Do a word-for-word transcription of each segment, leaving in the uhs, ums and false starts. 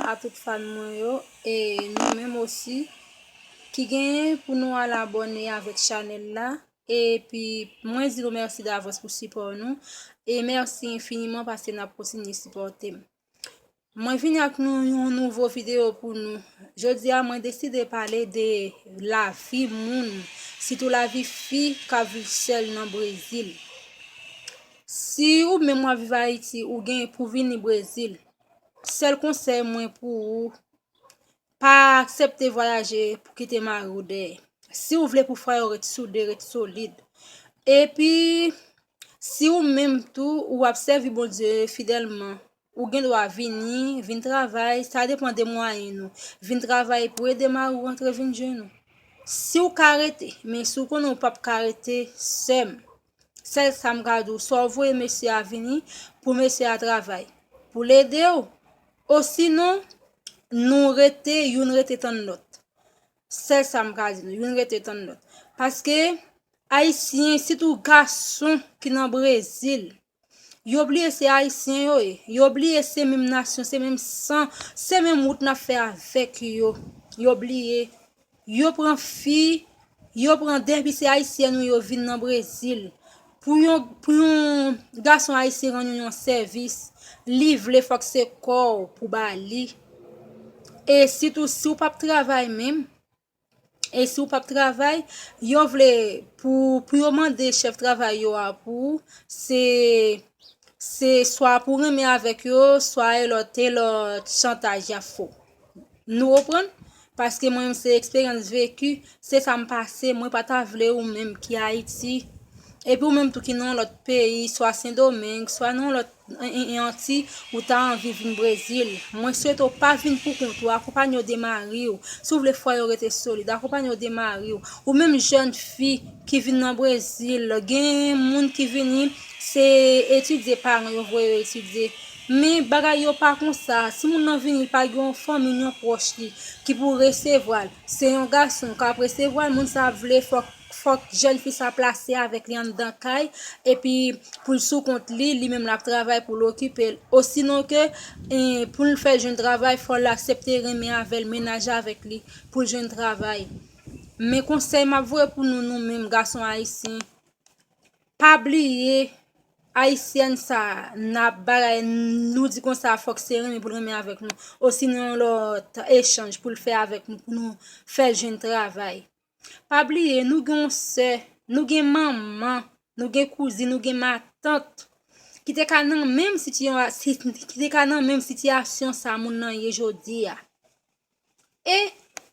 A tout fan mwen yo, e nou menm osi ki genyen pou nou al abòne avèk chanèl la. Epi mwen di nou mèsi davans pou sipò nou. E mèsi enfiniman paske n ap kontinye sipòte m. Mwen vini ak nou yon nouvo videyo pou nou. Jodi a, mwen deside pale de lavi moun, sitou lavi fi k ap viv sèl nan Brezil. Si ou menm w ap viv Ayiti, ou gen pou vini Brezil, sèl konsèy mwen pou ou, pa aksepte vwayaje pou kite mari w dèyè. Si w vle pou fwa yo ret soude, ret solid. Epi, si ou menm tou, ou ap sèvi Bondye fidèlman, ou gen dwa vini, vin travay, sa depann de mwayen ou. Vin travay pou ede mari w antre vin jwenn ou. Si w ka rete, men si w konnen w p ap ka rete, sè m, sèl sa m ka di w, swa w voye mesye a vini pou mesye a travay, pou l ede w, osinon, nou rete, youn rete tann lòt. Sèl sa m ka di nou, youn rete tann lòt. Paske, Ayisyen, sitou gason ki nan Brezil, yo bliye se Ayisyen yo ye. Yo bliye se menm nasyon, se menm san, se menm wout n ap fè avèk yo. Yo bliye. Yo pran fi, yo pran depi se Ayisyèn ou yo vin nan Brezil. Pou yon, pou yon gason Ayisyen rann ou yon sèvis, li vle fòk se kò w pou ba li. E sitou, si w p ap travay menm, e si w p ap travay, yo vle pou, pou yo mande chèf travay yo a pou ou, se, se swa pou renmen avèk yo, swa e lòt, e lòt chantaj y ap fè w. Nou konprann? Paske mwen menm se eksperyans veki, se sa m pase, mwen pa ta vle ou menm ki Ayiti, epi ou menm tou ki nan yon lòt peyi, swa Sendomeng, swa nan yon lòt en, en, en Anti, ou ta anvi vin Brezil. Mwen swete w pa vin pou kont ou, akonpanye w de mari w. Si w vle fwa yo rete solid, akonpanye w de mari w. Ou menm jèn fi ki vin nan Brezil, gen moun ki vini, se etidye paran yo voye yo etidye. Men bagay yo pa konsa. Si moun nan vini, li pa gen yon fanmi, yon pwòch li ki pou resevwa l. Se yon gason k ap resevwa l, moun sa ap vle fòk, fòk jèn fi sa plase avèk li anndan kay, epi pou l sou kont li, li menm l ap travay pou l okipe l. Osinon ke, eh, pou l fè l jwenn travay, fò l aksepte renmen avè l, mennaj avèk li, pou l jwenn travay. Men konsèy m ap voye pou nou, nou menm gason ayisyen, pa bliye, ayisyèn sa, n ap bagay, nou di konsa, fòk se renmen pou l renmen avèk nou, osinon yon lòt echanj pou l fè avèk nou, pou nou fè l jwenn travay. Pa bliye, nou gen yon sè, nou gen manman, nou gen kouzin, nou gen matant, ki te ka nan menm sitiya-, si, ki te ka nan menm sitiyasyon sa moun nan ye jodi a. E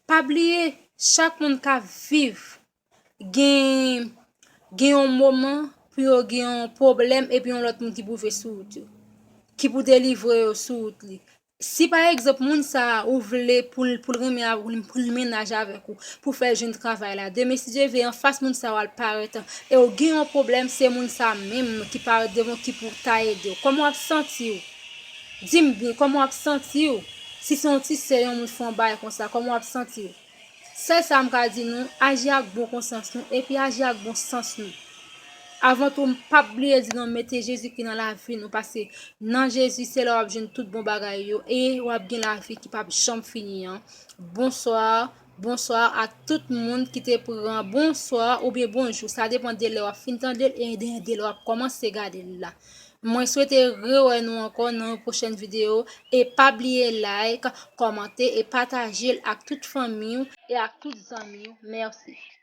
pa bliye, chak moun k ap viv gen, gen yon moman pou yo gen yon pwoblèm epi yon lòt moun ki pou rive sou wout yo, ki pou delivre yo sou wout li. Si pa egzanp moun sa a ou vle pou l, pou l renmen avèk ou, pou l mennaj avèk ou, pou fè l jwenn travay la, demen si Dye vle anfas moun sa a w al parèt e w gen yon pwoblèm, se moun sa a menm ki parèt devan w ki pou ta ede w. Kòman w ap santi w? Di m byen, kòman w ap santi w? Si se yon ti sè yon moun fè yon bagay konsa, kòman w ap santi w? Sèl sa m ka di nou, aji ak bon konsyans nou, epi aji ak bon sans nou. Avan tou, m p ap bliye di nou, mete Jezikri nan lavi nou, paske nan Jezi, se la w ap jwenn tout bon bagay yo, e w ap gen lavi ki p ap janm fini an. Bonswa, bonswa a tout moun ki te pran bonswa oubyen bonjou. Sa depann de lè w ap fin tande l e de, de lè w ap kòmanse gade l la. Mwen swete rewè nou ankò nan yon pwochèn videyo. E pa bliye like, kòmante e pataje l ak tout fanmi w e ak tout zanmi w. Mèsi.